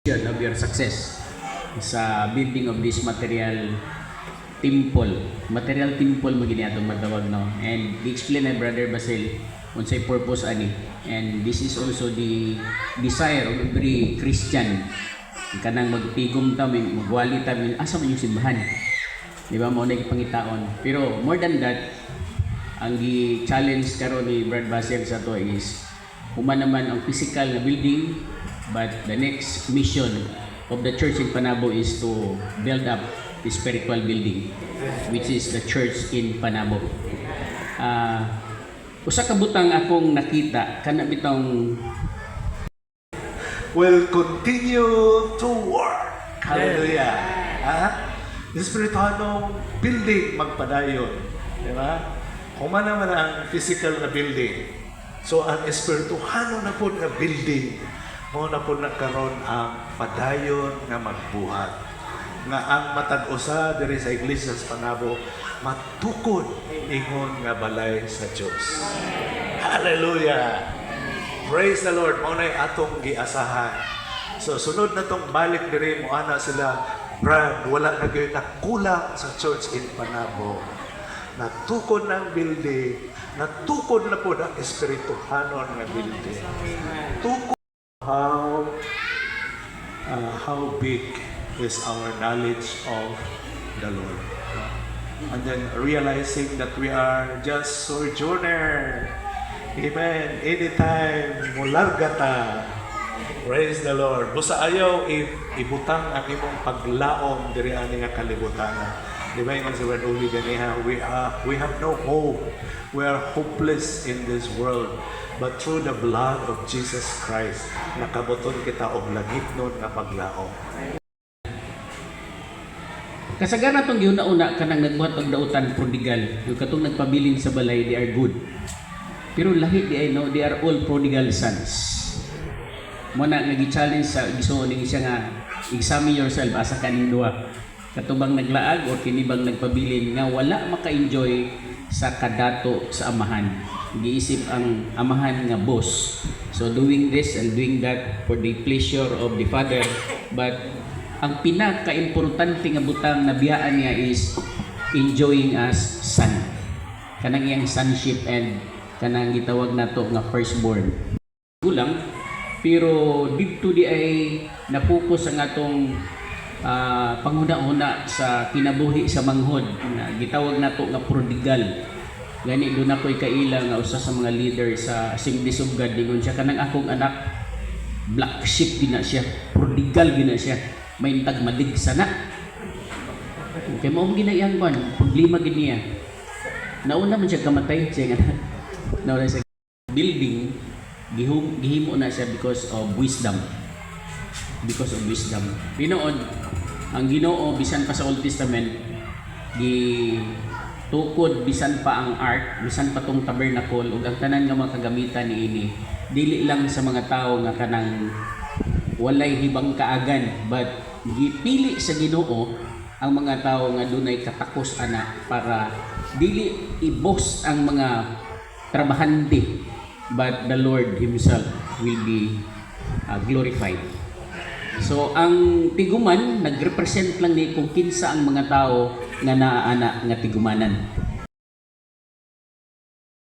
Of your success sa building of this material temple. Material temple mo gini atong matawag, no? And gi-explain ni Brother Basil unsay purpose ani. And this is also the desire of every Christian. Kanang magtigom ta, magwali ta, asa man yung simbahan? Di ba mao na gipangitaon? Pero more than that, ang gi-challenge karon ni Brad Basil sa to is human naman ang physical na building, but the next mission of the church in Panabo is to build up the spiritual building, which is the church in Panabo. Usa ka butang akong nakita kana bitong will continue to work. Hallelujah. Ha? Espirituhanong building magpadayon. Di ba? Human naman ang physical na building. So ang espirituhano na po nga building, mao na po na karon ang padayon nga magbuhat. Nga ang matag usa diri sa Iglesia sa Panabo matukod ingon nga balay sa Dios. Hallelujah. Praise the Lord. Mao na'y atong giasahan. So sunod na tong balik diri mo ana sila, "Brad, wala na gyud nakulang sa church in Panabo. Natukod ng building, natukod na po ang espirituhanon nga building." Tukod how big is our knowledge of the Lord. And then realizing that we are just sojourner. Amen. Anytime, mularga ta. Praise the Lord. Busa ayaw ibutang ang imong paglaom diri ani nga kalibutan. Di ba ingon si Brad Uwi ganiha, we have no hope. We are hopeless in this world. But through the blood of Jesus Christ, nakabuton kita og langitnon nga paglaom. Kasagaran tong giuna-una kanang nagbuhat og dautan, prodigal. Yung katong nagpabilin sa balay, they are good. Pero lahi di ay, no, they are all prodigal sons. Mao na nga gi-challenge sa Ginoo ning siya nga examine yourself, asa kaning duha? Kato bang naglaag o kini bang nagpabilin nga wala maka-enjoy sa kadato sa amahan? Giisip ang amahan nga boss. So doing this and doing that for the pleasure of the father, but ang pinaka-importante nga butang nabiyaan niya is enjoying as son. Kanang iyang sonship and kanang gitawag nato nga firstborn. Gulang, pero didto di ay napokus ang atong panghuna-huna sa kinabuhi sa manghod na gitawag nato nga prodigal. Gani doon ako'y kaila nga usa sa mga leader sa Assemblies of God, dingon siya, "Kanang akong anak, black sheep gina siya, prodigal gina siya, may tag maligsa na." Kay mao man gina iyang kwan, problema gid niya. Nauna man siya kamatay siya nga nauna sa building gihimo na siya because of wisdom. Because of wisdom. Tinuod, ang Ginoo bisan pa sa Old Testament gi tukod bisan pa ang ark, bisan pa tong tabernacle ug ang tanan nga mga kagamitan niini, dili lang sa mga tawo nga kanang walay hibang kaagan, but gipili sa Ginoo ang mga tawo nga dunay katakos ana para dili i-boast ang mga trabahante, but the Lord himself will be glorified. So ang tiguman nagrepresent lang ni kung kinsa ang mga tao nga naa ana nga tigumanan.